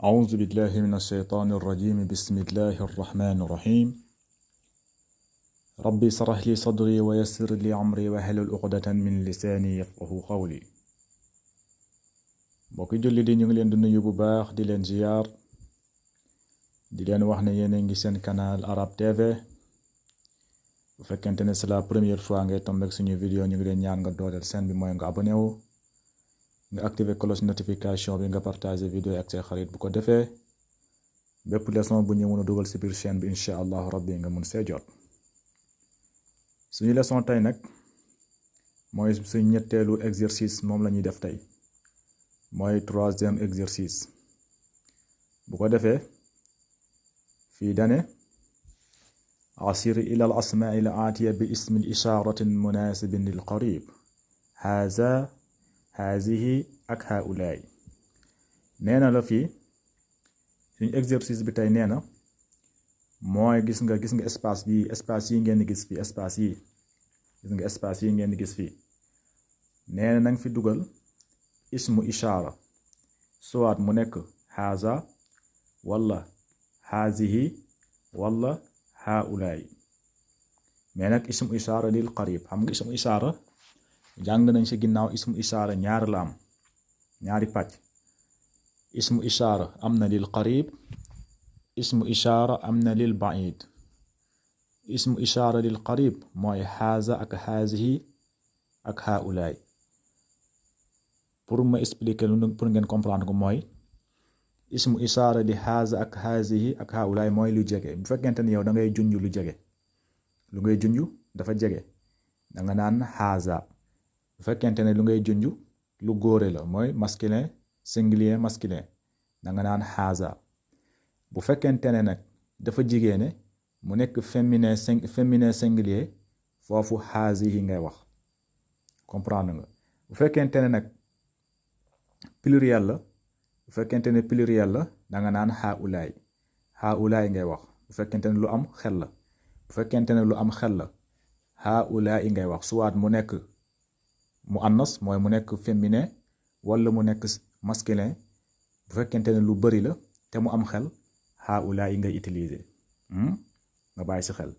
أعوذ بالله من الشيطان الرجيم بسم الله الرحمن الرحيم ربي اشرح لي صدري ويسر لي أمري واحلل عقدة من لساني يفقهوا قولي mbokki julli di ñu ngi leen di nuyu bu baax di leen ziyaar di leen wax ne yéen a ngi seen canal Arab TV bu fekkente ne c'est la première fois ngay tomber suñu vidéo ñu ngi leen ñaan nga dooleel chaîne bi mooy nga abonné wu nga activer cloche notification bi nga partager vidéo ak say xarit bu ko defee bépp leçon bu ñu mën a dugal ci biir chaîne bi incha allahu rabbi nga mun see jot. suñu leçon tey nag mooy suñu ñetteelu exercice moom la ñuy def tey mooy troisième exercice bu ko defee fii dane asir ila al asmaai al aatiya bi ismi al isharatin munasibin lil qarib haza hazihi ak haulaay nee na la fii suñu exercice bi tey nee na mooy gis nga espace bi espace yi ngeen di gis fii espace yi gis nga espace yi ngeen di gis fii nee na nanga fi dugal ismu ishara soit mu nekk haza wala hazihi wala haulaay mais nag ismu ishara lil qarib xam nga ismu ishara jàng nañ ci ginnaaw ismu ishara ñaar la am ñaari pàcc ismu ishara am na lil qarib ismu ishara am na lil ba'id ismu ishara lil qarib mooy haza ak hazihi ak haulaay pour ma expliquer lu pour ngeen comprendre ko mooy ismu ishara li haza ak hazihi ak haulaay mooy lu jege bu fekkente ne yow da ngay junj lu jege lu ngay junj dafa jege da nga naan haza bu fekkente ne lu ngay junj lu góore la mooy masculin singulier masculin da nga naan haza bu fekkente ne nag dafa jigéene mu nekk féminin singulier foofu hazihi ngay wax comprendre nga bu fekkente ne nag pluriel la bu fekkente ne pluriel la da nga naan haulaay ngay wax bu fekkente ne lu am xel la bu fekkente ne lu am xel la haulaay ngay wax soit mu nekk mu annas mooy mu nekk féminin wala mu nekk masculin bu fekkente ne lu bari la te mu am xel haulaay ngay utiliser nga bàyyi ci xel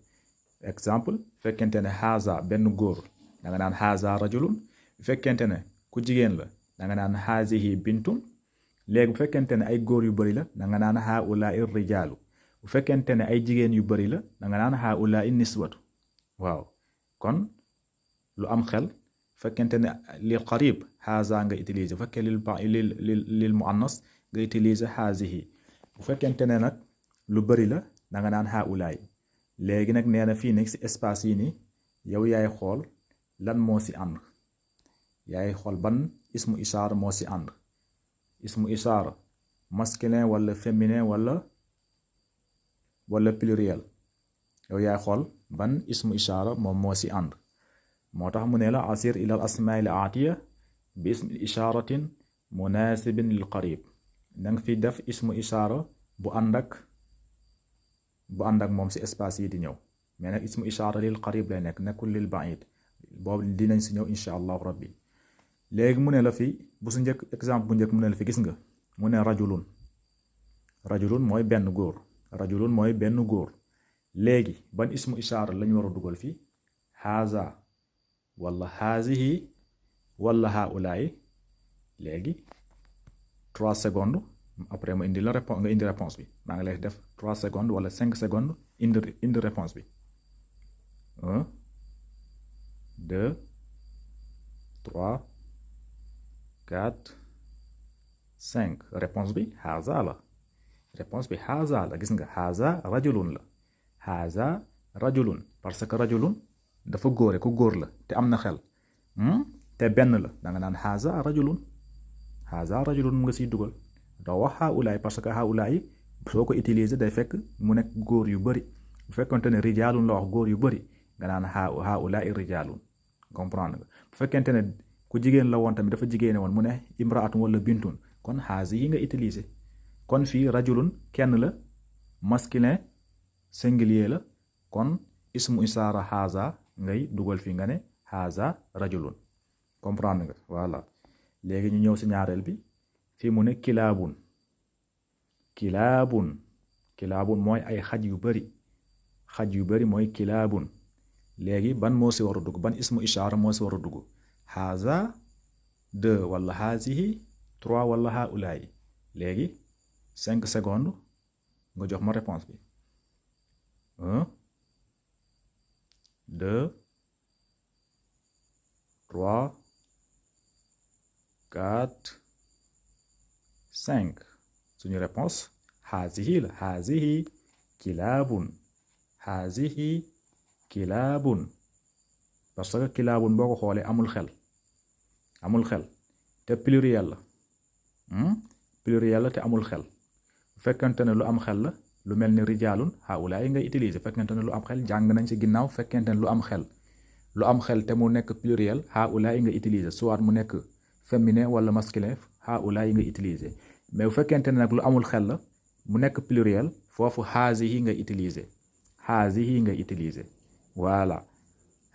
exemple fekkente ne haza benn góor da nga naan haza rajulun bu fekkente ne ku jigéen la da nga naan hazihi bintun léegi bu fekkente ne ay góor yu bari la da nga naan haulaay rijaalu bu fekkente ne ay jigéen yu bari la da nga naan haulaay niswatu waaw kon lu am xel fekkente ne lil qarib haza nga utiliser bu fekkee lil muannas nga utiliser hazihi bu fekkente ne nag lu bari la da nga naan haulaay léegi nag nee na fii nag ci espace yi nii yow yaay xool lan moo ci ànd yaay xool ban ismu ishara moo ci ànd ismu ishara masculin wala féminin wala pluriel yow yaay xool ban ismu ishara moom moo ci ànd moo tax mu ne la asir ila al asmaa al aatiya bi ismi isharatin munasibin lil qarib danga fi def ismu ishara bu ànd ak moom ci espace yi di ñëw mais nag ismu ishara lil qarib lay nekk nekkul lil ba'id boobu dinañ ci ñëw insha allahu rabbi léegi mu ne la fi bu su njëkk exemple bu njëkk mu ne la fi gis nga mu ne rajulun mooy benn góor léegi ban ismu ishara lañu war a dugal fii haza wala hazihi wala haulaay léegi 3 secondes après ma indi la réponse nga indi réponse bi maa ngi lay def 3 secondes wala 5 secondes indi réponse bi 1 2 3 4 5 réponse bi haza la gis nga haza rajulun parce que rajulun dafa góore ku góor la te am na xel te benn la da nga naan haza rajulun mu nga siy dugal doo wax haulaay parce que haulaay soo ko utiliser day fekk mu nekk góor yu bari bu fekkente ne rijaalun la wax góor yu bari nga naan haulaay rijaalun comprendre nga bu fekkente ne ku jigéen la woon tamit dafa jigéene woon mu ne imraatun wala bintun kon hazihi nga utiliser kon fii rajulun kenn la masculin singulier la kon ismu ishara haza ngay dugal fii nga ne haza rajulun comprendre nga voilà léegi ñu ñëw ci ñaareel bi fii mu ne kilaabun kilaabun mooy ay xaj yu bari mooy kilaabun. léegi ban moo si war a dugg ban ismu ishaara moo si war a dugg haza 2 wala hazihi 3 wala haulaay. léegi 5 secondes nga jox ma réponse bi 1 2 3 4 5 suñu réponse hazihi la hazihi kilaabun parce que kilaabun boo ko xoolee amul xel te pluriel la te amul xel. bu fekkente ne lu am xel la lu mel ni rijaalun haula yi ngay utiliser fekkente ne lu am xel jàng nañ ci ginnaaw fekkente ne lu am xel te mu nekk pluriel haula yi nga utiliser soit mu nekk féminin wala masculin haula yi nga utiliser. mais bu fekkente ne nag lu amul xel la mu nekk pluriel foofu hazihi nga utiliser voilà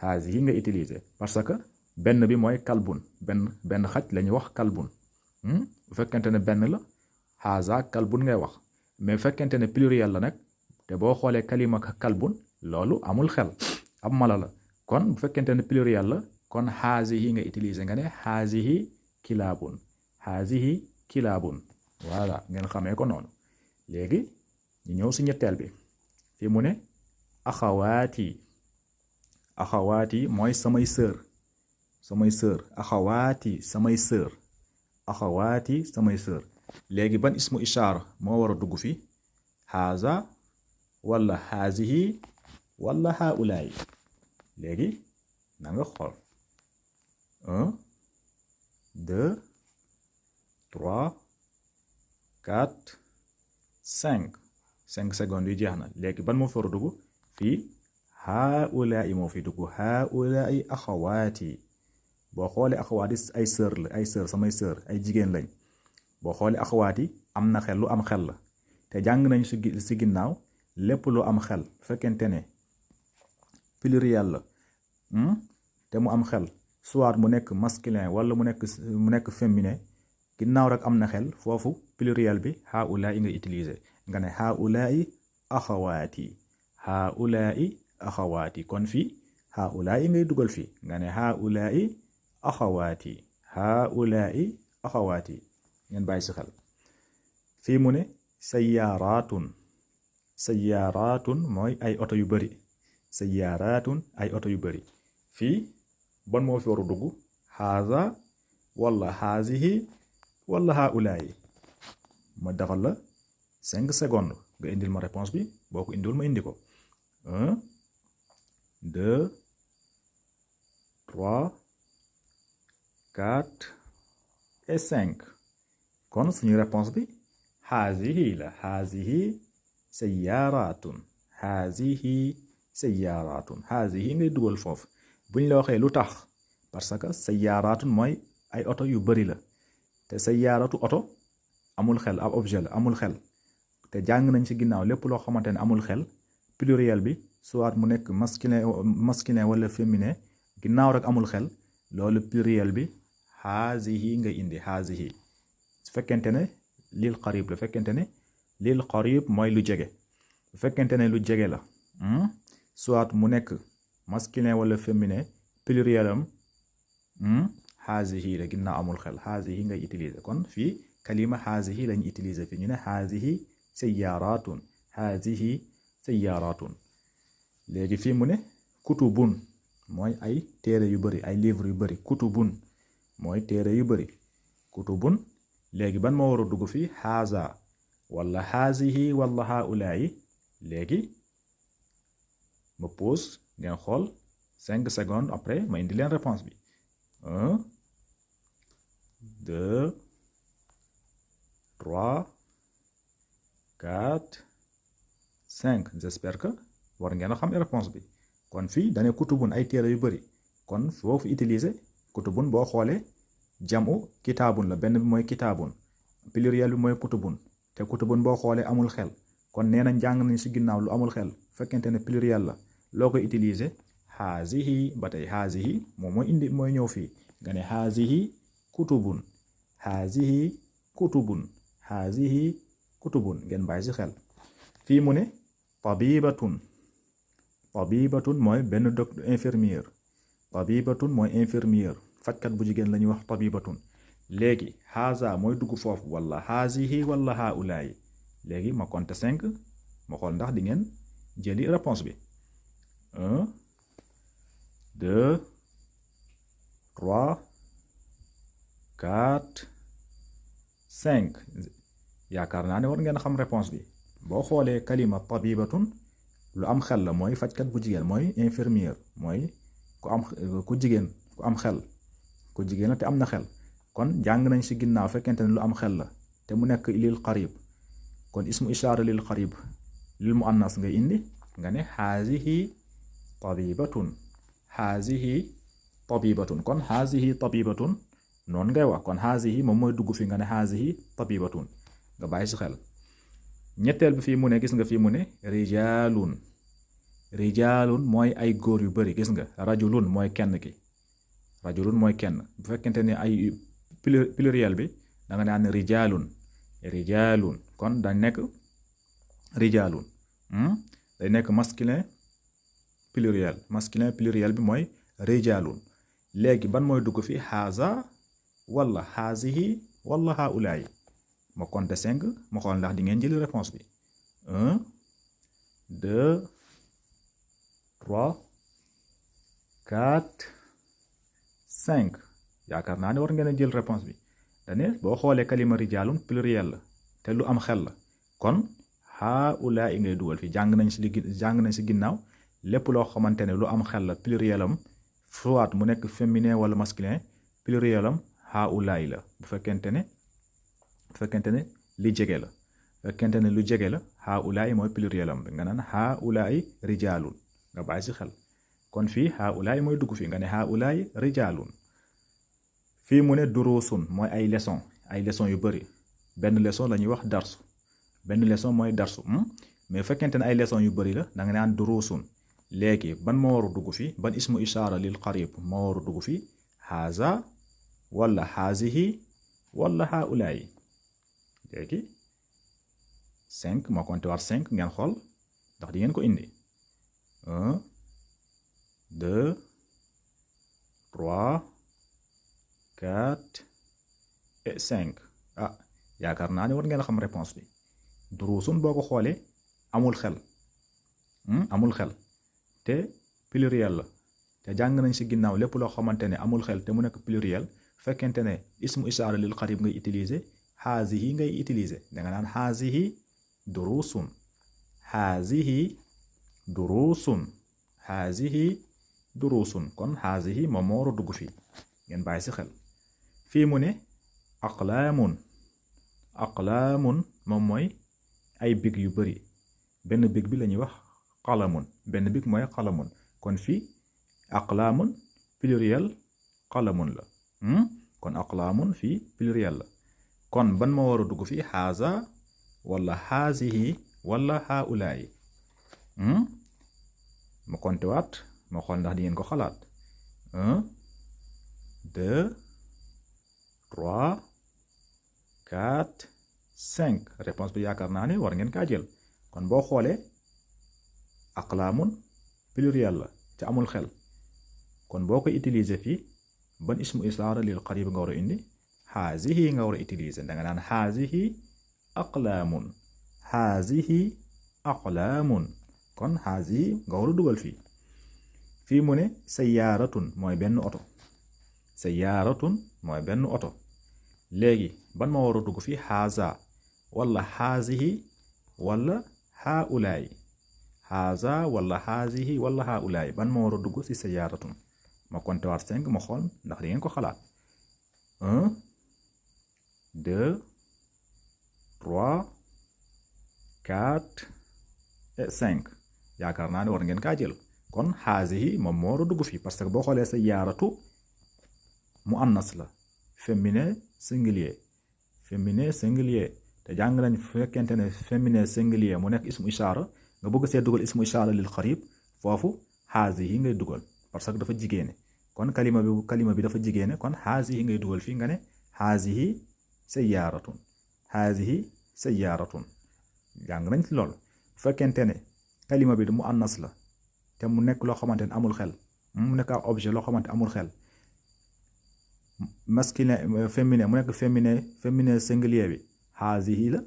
hazihi nga utiliser parce que benn bi mooy kalbun benn xaj la ñuy wax kalbun. bu fekkente ne benn la haza kalbun ngay wax mais bu fekkente ne pluriel la nag te boo xoolee kalima kalbun loolu amul xel ab mala la. kon bu fekkente ne pluriel la kon hazihi nga utiliser nga ne hazihi kilaabun voilà ngeen xamee ko noonu. léegi ñu ñëw si ñetteel bi fi mu ne axawaati mooy samay sœur axawaati samay sœur. léegi ban ismu ishaara moo war a dugg fi haza wala hazihi wala haulaay. léegi na nga xool 1 2 3 4 5 secondes yu jeex na. léegi ban moo fi war a dugg fii haulaay moo fi dugg haulaay axawaati. boo xoolee axawaati ay sœur la samay sœur ay jigéen lañ. boo xoolee axawaati am na xel lu am xel la te jàng nañ si ginnaaw lépp lu am xel fekkente ne pluriel la te mu am xel soit mu nekk masculin wala mu nekk féminin ginnaaw rek am na xel foofu pluriel bi haulaay nga utiliser nga ne haulaay axawaati. kon fii haulaay ngay dugal fii nga ne haulaay axawaati ngeen bàyyi si xel. fii mu ne sayyaaratun mooy ay oto yu bari. fii bon moo fi war a dugg haza wala hazihi wala haulaay. ma defal la 5 secondes nga indil ma réponse bi boo ko indil ma indi ko 1 2 3 4 et 5. kon suñu réponse bi hazihi la hazihi sayyaaratun ngay dugal foofu. buñ la waxee lu tax parce que sayyaaratun mooy ay oto yu bari la te sayyaaratu oto amul xel ab objet la amul xel te jàng nañ ci ginnaaw lépp loo xamante ne amul xel pluriel bi soit mu nekk masculin wala féminin ginnaaw rek amul xel loolu pluriel bi hazihi nga indi hazihi. su fekkente ne lil qarib la fekkente ne lil qarib mooy lu jege. bu fekkente ne lu jege la soit mu nekk masculin wala féminin pluriel am hazihi la ginnaaw amul xel hazihi ngay utiliser. kon fii kalima hazihi lañu utiliser fii ñu ne hazihi sayyaaratun. léegi fii mu ne kutubun mooy ay téere yu bari ay livre yu bari kutubun mooy téere yu bari kutubun. léegi ban moo war a dugg fii haza wala hazihi wala haulaay. léegi ma pause ngeen xool 5 secondes après ma indi leen réponse bi 1 2 3 4 5 j'espère que war ngeen a xam réponse bi. kon fii dane kutubun ay téere yu bari kon foo fi utiliser kutubun boo xoolee jamu kitaabun la benn bi mooy kitaabun pluriel bi mooy kutubun te kutubun boo xoolee amul xel. kon nee na jàng nañ si ginnaaw lu amul xel fekkente ne pluriel la loo koy utiliser hazihi ba tey hazihi moom mooy ñëw fii nga ne hazihi kutubun kutubun ngeen bàyyi si xel. fii mu ne tabibatun mooy benn infirmière. tabibatun mooy infirmière fajkat bu jigéen la ñuy wax tabibatun. léegi haza mooy dugg foofu wala hazihi wala haulaayi. léegi ma compter 5 ma xool ndax di ngeen jëli réponse bi. 1 2 3 4 5 yaakaar naa ne war ngeen xam réponse bi. boo xoolee kalima tabibatun lu am xel la mooy fajkat bu jigéen mooy infirmière mooy ku jigéen ku am xel ku jigéen la te am na xel. kon jàng nañ si ginnaaw fekkente ne lu am xel la te mu nekk lil qarib kon ismu ishaara lil qarib lil muannas ngay indi nga ne hazihi tabibatun kon hazihi tabibatun noonu ngay wax kon hazihi moom mooy dugg fi nga ne hazihi tabibatun nga bàyyi si xel. ñetteel bi fii mu ne gis nga fii mu ne rijalun mooy ay góor yu bari gis nga rajulun mooy kenn ki rajulun mooy kenn bu fekkente ne ay pluriel bi da nga naan rijalun kon da nekk rijalun day nekk masculin pluriel bi mooy rijalun. léegi ban mooy dugg fi haza wala hazihi wala haulayi. ma compter 5 ma xool ndax di ngeen jëli réponse bi. 1 2 3 4 5 yaakaar naa ne war ngeen a jël réponse bi. dane boo xoolee kalima rijalun pluriel la te lu am xel la kon haulaayi ngay dugal fi. jàng nañ si ginnaaw lépp loo xamante ne lu am xel la pluriel am soit mu nekk féminin wala masculin pluriel am haulaayi la bu fekkente ne li jege la. fekkente ne lu jege la haulaayi mooy pluriel am bi nga naan haulaayi rijalun nga bàyyi si xel. kon fii haulaayi mooy dugg fii nga ne haulaayi rijalun. fii mu ne durusun mooy ay leçon yu bari. benn leçon la ñuy wax darsu. benn leçon mooy darsu mais fekkente ne ay leçon yu bari la da nga naan durusun. léegi ban moo war a dugg fii ban ismu ishaara lil qarib moo war a dugg fii haza wala hazihi wala haulaayi. léegi 5 ma compté waat 5 ngeen xool ndax di ngeen ko indi. 1 2 3 4 et 5 yaakaar naa ne war ngeen a xam réponse bi. durusun boo ko xoolee amul xel te pluriel la te jàng nañ si ginnaaw lépp loo xamante ne amul xel te mu nekk pluriel fekkente ne ismu ishaara lil qarib ngay utiliser hazihi ngay utiliser da nga naan hazihi durusun kon hazihi moom moo war a dugg fii ngeen bàyyi si xel. fii mu ne aqlaamun moom mooy ay big yu bari. benn big bi la ñuy wax qalamun benn big mooy qalamun kon fii aqlaamun pluriel qalamun la kon aqlaamun fii pluriel la. kon ban ma war a dugg fii haza wala hazihi wala haulaayi. ma compter waat ma xool ndax di ngeen ko xalaat. 1 2 3 4 5 réponse bi yaakaar naa ne war ngeen kaa jël. kon boo xoolee aqlaamun pluriel la te amul xel kon boo koy utiliser fii ban ismu ishaara lil qarib nga war a indi hazihi nga war a utiliser da nga naan hazihi aqlaamun kon hazihi nga war a dugal fii mu ne sayaaratun mooy benn oto. léegi ban ma war a dugg fii haza wala hazihi wala haulaayi. haza wala hazihi wala haulaayi ban ma war a dugg si sayaaratun. ma compté waat 5 ma xool ndax di ngeen ko xalaat. 1 2 3 4 et 5 yaakaar naa ne war ngeen kaa jël. kon hazihi moom moo war a dugg fii parce que boo xoolee sayaaratu muannas la féminin singulier te jàng nañ fekkente ne féminin singulier mu nekk ismu ishaara nga bëgg see dugal ismu ishaara lil qarib foofu hazihi ngay dugal parce que dafa jigéene. kon kalima bi dafa jigéene kon hazihi ngay dugal fii nga ne hazihi sayaaratun hazihi sayyaaratun jàng nañ ci loolu. bu fekkente ne kalima bi mu annas la te mu nekk loo xamante ne amul xel mu nekk ab objet loo xamante amul xel masculin féminin mu nekk féminin singulier bi hazihi la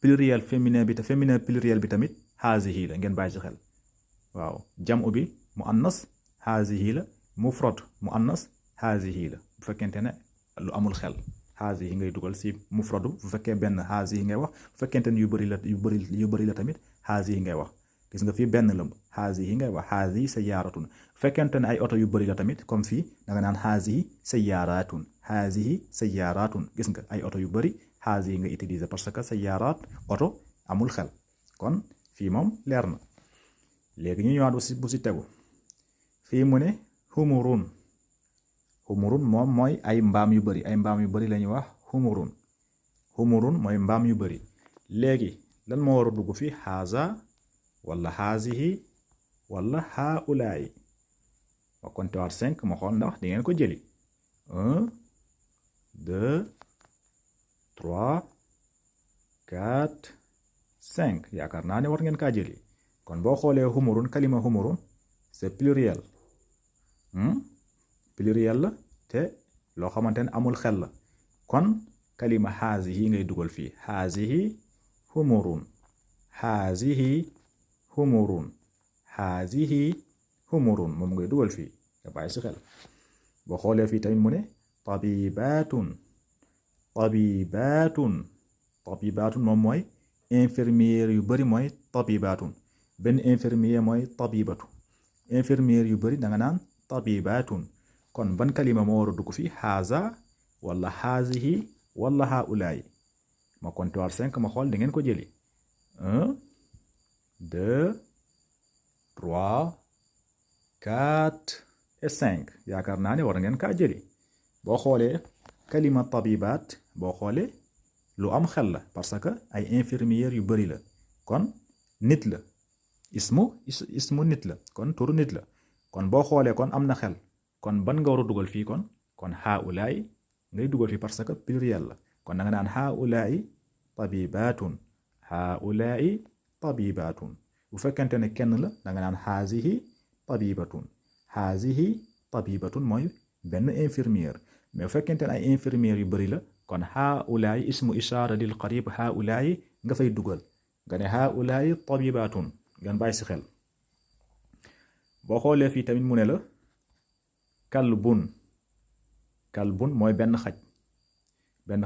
pluriel féminin bi te féminin pluriel bi tamit hazihi la ngeen bàyyi ci xel waaw jam'u bi mu annas hazihi la mufrad mu annas hazihi la bu fekkente ne lu amul xel hazihi ngay dugal si mufradu bu fekkee benn hazihi ngay wax bu fekkente ne yu bëri la tamit hazihi ngay wax gis nga fii benn la hazihi ngay wax hazihi sayyaaratun bu fekkente ne ay oto yu bëri la tamit comme fii da nga naan hazihi sayyaaratun gis nga ay oto yu bëri hazihi nga utiliser parce que sayyaaraat oto amul xel kon fii moom leer na léegi ñu ñëwaat bu si tegu fii mu ne humurun moom mooy ay mbaam yu bëri la ñuy wax humurun mooy mbaam yu bëri léegi lan moo war a dugg fii haza wala hazihi wala haulaay ma compté waat 5 ma xool ndax di ngeen ko jëli 1 2 3 4 5 yaakaar naa ne war ngeen kaa jëli kon boo xoolee humurun kalima humurun c'est pluriel la te loo xamante ne amul xel la kon kalima hazihi ngay dugal fii hazihi humurun moom ngay dugal fii nga bàyyi si xel boo xoolee fii tamit mu ne tabibatun moom mooy infirmière yu bëri mooy tabibatun benn infirmier mooy tabibatu infirmière yu bëri da nga naan tabibatun kon ban kalima moo war a dugg fii haza wala hazihi wala haulaay ma compté waat 5 ma xool da ngeen ko jëli 1 2 3 4 et 5 yaakaar naa ne war ngeen kaa jëli boo xoolee kalima tabibaat boo xoolee lu am xel la parce que ay infirmières yu bëri la kon nit la ismu nit la kon turu nit la kon boo xoolee kon am na xel kon ban nga war a dugal fii kon haulaay ngay dugal fii parce que pluriel la kon da nga naan haulaay tabibatun bu fekkente ne kenn la da nga naan hazihi tabibatun mooy benn infirmière mais bu fekkente ne ay infirmières yu bëri la kon haulaay ismu ishaara lil qarib haulaay nga fay dugal nga ne haulaay tabibatun ngeen bàyyi si xel boo xoolee fii tamit mu ne la kalbun mooy benn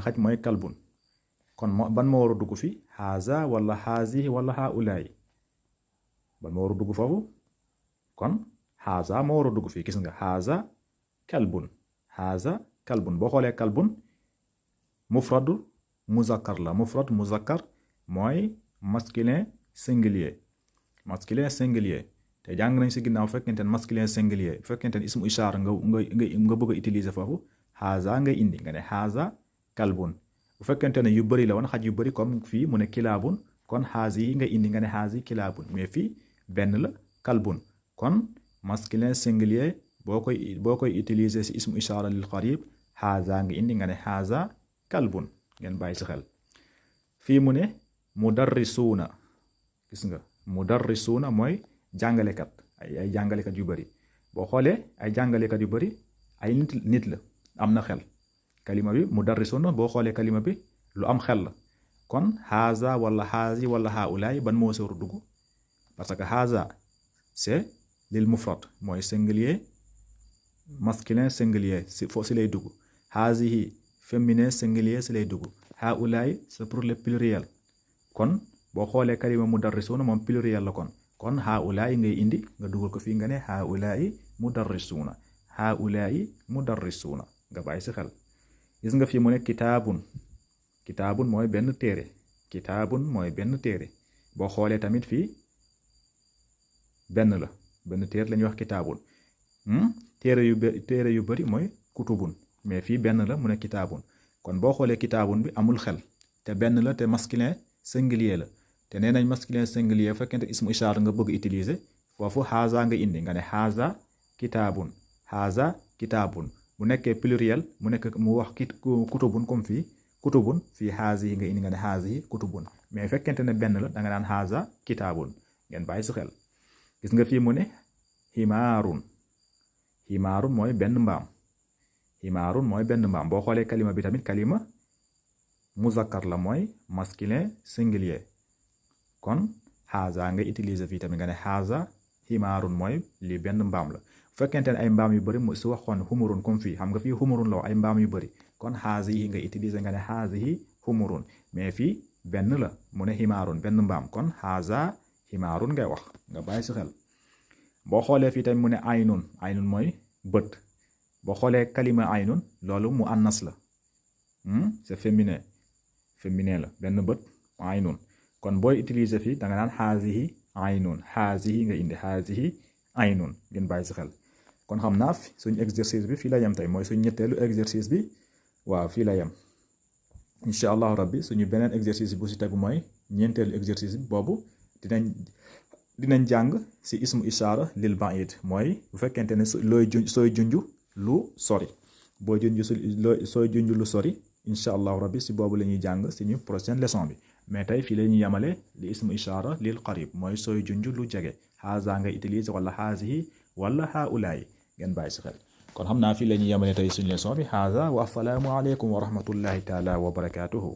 xaj mooy kalbun kon ban moo war a dugg fi haza wala hazihi wala haulaay ban moo war a dugg foofu kon haza moo war a dugg fii gis nga haza kalbun boo xoolee kalbun mufrad muzakkar mooy masculin singulier te jàng nañ si ginnaaw fekkente ne masculin singulier fekkente ne ismu ishaara nga bëgg a utiliser foofu haza ngay indi nga ne haza kalbun bu fekkente ne yu bëri la woon xaj yu bëri comme fii mu ne kilaabun kon hazi yi nga indi nga ne hazi kilaabun mais fii benn la kalbun kon masculin singulier boo koy utiliser si ismu ishaara lil qarib haza nga indi nga ne haza kalbun ngeen bàyyi si xel fii mu ne mudarrisuuna gis nga mudarrisuuna mooy jàngalekat ay jàngalekat yu bëri boo xoolee ay jàngalekat yu bëri ay nit la am na xel kalima bi mudarrisuuna boo xoolee kalima bi lu am xel la kon haza wala hazi wala haulaay ban moo sooru dugg parce que haza c'est lil mufrad mooy singulier masculin singulier si lay dugg hazihi féminin singulier si lay dugg haulaay c'est pour le pluriel kon boo xoolee kalima mudarrisuuna moom pluriel la kon haulaay ngay indi nga dugal ko fii nga ne haulaay mudarrisuuna nga bàyyi si xel gis nga fii mu ne kitaabun mooy benn téere boo xoolee tamit fii benn téere la ñuy wax kitaabun téere yu bëri mooy kutubun mais fii benn la mu ne kitaabun kon boo xoolee kitaabun bi amul xel te benn la te masculin singulier la te nee nañ masculin singulier bu fekkente ismu ishaara nga bëgg utiliser foofu haza nga indi nga ne haza kitaabun bu nekkee pluriel mu wax kutubun comme fii kutubun fii hazihi nga indi nga ne hazihi kutubun mais fekkente ne benn la da nga naan haza kitaabun ngeen bàyyi si xel. gis nga fii mu ne himaarun mooy benn mbaam boo xoolee kalima bi tamit kalima muzakkar la mooy masculin singulier kon haza nga utiliser fii tamit nga ne haza himaarun mooy lii benn mbaam la. bu fekkente ne ay mbaam yu bëri mu si waxoon humurun comme fii xam nga fii humurun la ay mbaam yu bëri kon hazihi nga utiliser nga ne hazihi humurun mais fii benn la mu ne himaarun benn mbaam kon haza himaarun ngay wax nga bàyyi si xel. boo xoolee fii tamit mu ne aynun mooy bët boo xoolee kalima aynun loolu mu annas la c'est féminin la benn bët aynun kon booy utiliser fii da nga naan hazihi aynun hazihi nga indi hazihi aynun ngeen bàyyi si xel. kon xam naa suñu exercice bi fii la yem tey mooy suñu ñetteelu exercice bi waaw fii la yem incha allahu rabbi suñu beneen exercice bu si tegu mooy ñeenteelu exercice bi boobu dinañ jàng si ismu ishaara lil ba'id mooy bu fekkente ne sooy junj lu sori sooy junj lu sori incha allahu rabbi si boobu la ñuy jàng suñu prochaine leçon bi mais tey fii la ñuy yemale li ismu ishaara lil qarib mooy sooy junj lu jege haza nga utiliser wala hazihi wala haulaay ngeen bàyyi si xel. kon xam naa fii la ñuy yemale tey suñu leçon bi haza wa assalaamu aleykum wa rahmatullahi taala wa barakatuhu.